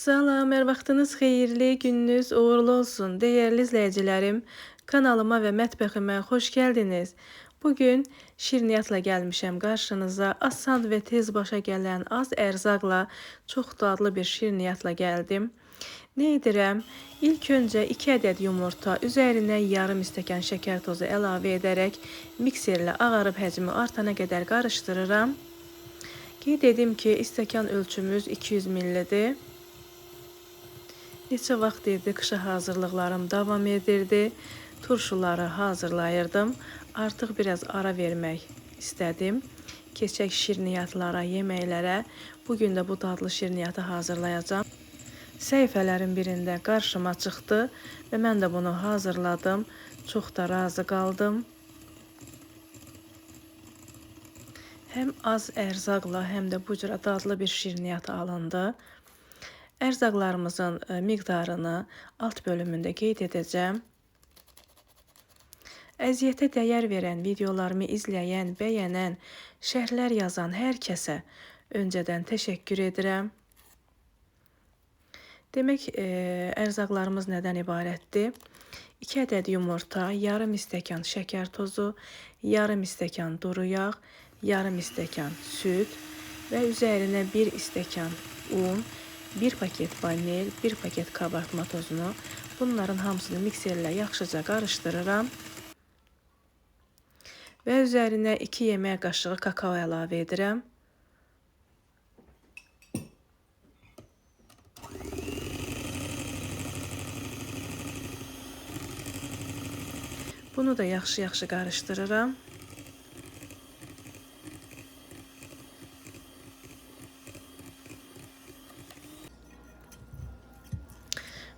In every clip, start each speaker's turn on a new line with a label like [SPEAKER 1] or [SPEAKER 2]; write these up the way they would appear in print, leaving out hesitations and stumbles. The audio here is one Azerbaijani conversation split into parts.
[SPEAKER 1] Salam, hər vaxtınız xeyirli, gününüz uğurlu olsun. Dəyərli izləyicilərim, kanalıma və mətbəximə xoş gəldiniz. Bugün şirniyyatla gəlmişəm qarşınıza. Asan və tez başa gələn, az ərzaqla çox dadlı bir şirniyyatla gəldim. Nə edirəm? İlk öncə 2 ədəd yumurta, üzərinə yarım stəkan şəkər tozu əlavə edərək mikserlə ağarıb həcmi artana qədər qarışdırıram. Qeyd edim ki, stəkan ölçümüz 200 milllidir. Neçə vaxt idi, qışa hazırlıqlarım davam edirdi. Turşuları hazırlayırdım. Artıq biraz ara vermək istədim. Keçək şirniyyatlara, yeməklərə. Bugün də bu dadlı şirniyyatı hazırlayacağam. Səhifələrin birində qarşıma çıxdı və mən də bunu hazırladım. Çox da razı qaldım. Həm az ərzaqla, həm də bu cür dadlı bir şirniyyat alındı. Ərzaqlarımızın miqdarını alt bölümündə qeyd edəcəm. Əziyyətə dəyər verən, videolarımı izləyən, bəyənən, şərhlər yazan hər kəsə öncədən təşəkkür edirəm. Demək, ərzaqlarımız nədən ibarətdir? 2 ədəd yumurta, yarım stəkan şəkər tozu, yarım stəkan duru yağ, yarım stəkan süd və üzərinə 1 stəkan un, 1 paket vanil, 1 paket kabartma tozunu. Bunların hamısını mikserlə yaxşıca qarışdırıram. Və üzərinə 2 yemək qaşığı kakao əlavə edirəm. Bunu da yaxşı-yaxşı qarışdırıram.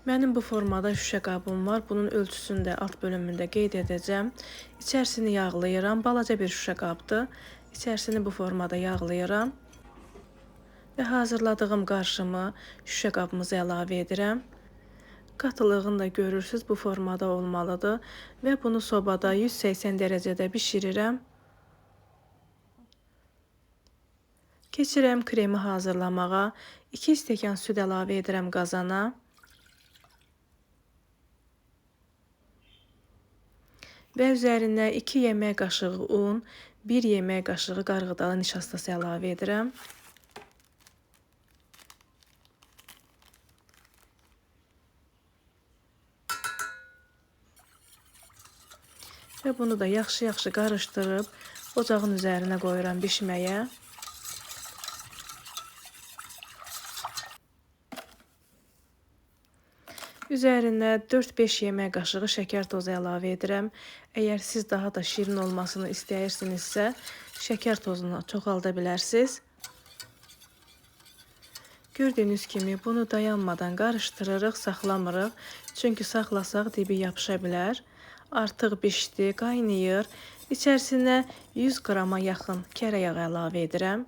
[SPEAKER 1] Mənim bu formada şüşə qabım var. Bunun ölçüsünü də alt bölümündə qeyd edəcəm. İçərisini yağlayıram. Balaca bir şüşə qabdır. İçərisini bu formada yağlayıram. Və hazırladığım qarışımı şüşə qabımıza əlavə edirəm. Qatılığını da görürsünüz, bu formada olmalıdır. Və bunu sobada 180 dərəcədə bişirirəm. Keçirəm kremi hazırlamağa. 2 stəkan süd əlavə edirəm qazana. Və üzərinə 2 yemək qaşığı un, 1 yemək qaşığı qarğıdalı nişastası əlavə edirəm. Və bunu da yaxşı-yaxşı qarışdırıb ocağın üzərinə qoyuram bişməyə. Üzərinə 4-5 yemək qaşığı şəkər tozu əlavə edirəm. Əgər siz daha da şirin olmasını istəyirsinizsə, şəkər tozunu çoxalda bilərsiniz. Gördüyünüz kimi bunu dayanmadan qarışdırırıq, saxlamırıq. Çünki saxlasaq dibi yapışa bilər. Artıq bişdi, qaynayır. İçərisinə 100 qrama yaxın kərə yağı əlavə edirəm.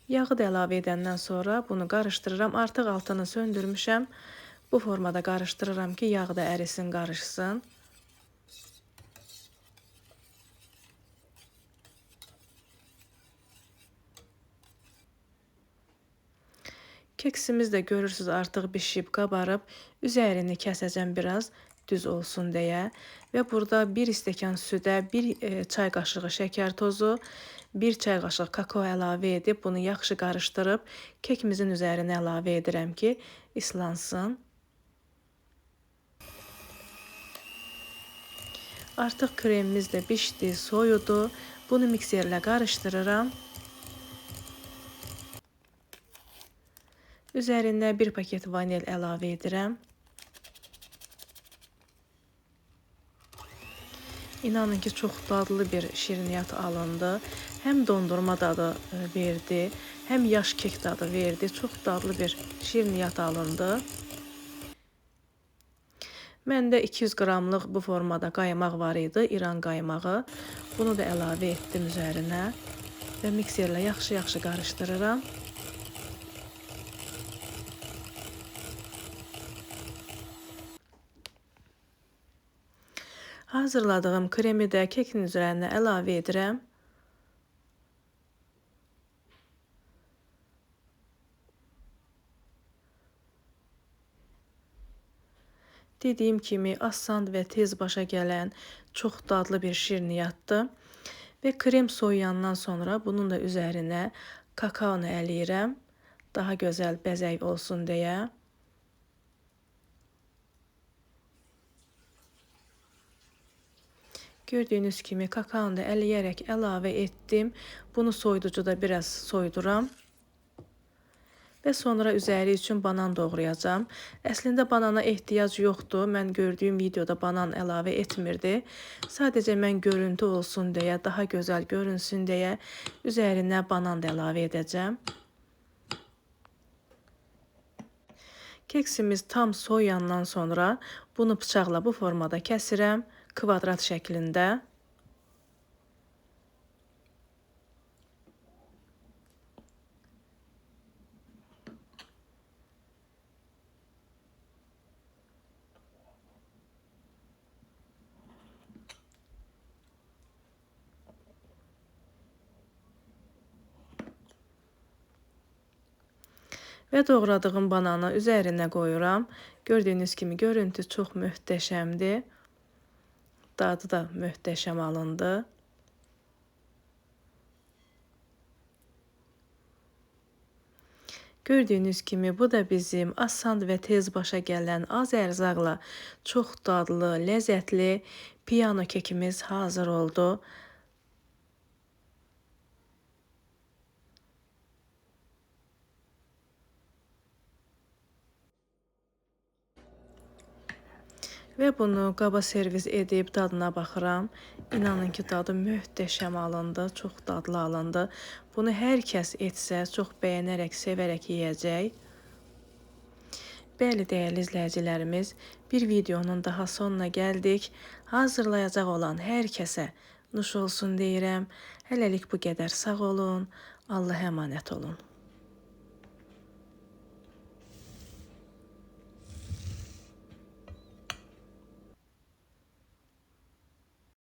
[SPEAKER 1] Yağı da əlavə edəndən sonra bunu qarışdırıram. Artıq altını söndürmüşəm. Bu formada qarışdırıram ki, yağ da ərisin, qarışsın. Keksimiz də görürsünüz artıq bişib, qabarıb. Üzərini kəsəcəm biraz düz olsun deyə. Və burada 1 stəkan südə 1 çay qaşığı şəkər tozu, 1 çay qaşığı kakao əlavə edib bunu yaxşı qarışdırıb kekimizin üzərinə əlavə edirəm ki, islansın. Artıq kremimiz də bişdi, soyudu. Bunu mikserlə qarışdırıram. Üzərinə 1 paket vanil əlavə edirəm. İnanın ki, çox dadlı bir şirniyyat alındı. Həm dondurma dadı verdi, həm yaş kek dadı verdi. Çox dadlı bir şirniyyat alındı. Məndə 200 qramlıq bu formada qaymaq var idi, İran qaymağı. Bunu da əlavə etdim üzərinə və mikserlə yaxşı-yaxşı qarışdırıram. Hazırladığım kremi də kekin üzərinə əlavə edirəm. Dediyim kimi asan və tez başa gələn çox dadlı bir şirniyyatdır. Və krem soyuyandan sonra bunun da üzərinə kakaonu ələyirəm. Daha gözəl bəzək olsun deyə. Gördüyünüz kimi kakaonu da ələyərək əlavə etdim. Bunu soyuducuda biraz soyuduram. Və sonra üzəri üçün banan doğrayacağam. Əslində banana ehtiyac yoxdur. Mən gördüyüm videoda banan əlavə etmirdi. Sadəcə mən görüntü olsun deyə, daha gözəl görünsün deyə üzərinə banan da əlavə edəcəm. Keksimiz tam soyuyandan sonra bunu bıçaqla bu formada kəsirəm, kvadrat şəklində. Və doğradığım bananı üzərinə qoyuram. Gördüyünüz kimi görüntü çox möhtəşəmdir. Dadı da möhtəşəm alındı. Gördüyünüz kimi bu da bizim asan və tez başa gələn az ərzaqla çox dadlı, ləzzətli piyano kekimiz hazır oldu. Və bunu qaba servis edib dadına baxıram. İnanın ki, dadı möhtəşəm alındı, çox dadlı alındı. Bunu hər kəs etsə, çox bəyənərək, sevərək yeyəcək. Bəli, dəyərli izləyicilərimiz, bir videonun daha sonuna gəldik. Hazırlayacaq olan hər kəsə nuş olsun deyirəm. Hələlik bu qədər. Sağ olun, Allah'a əmanət olun.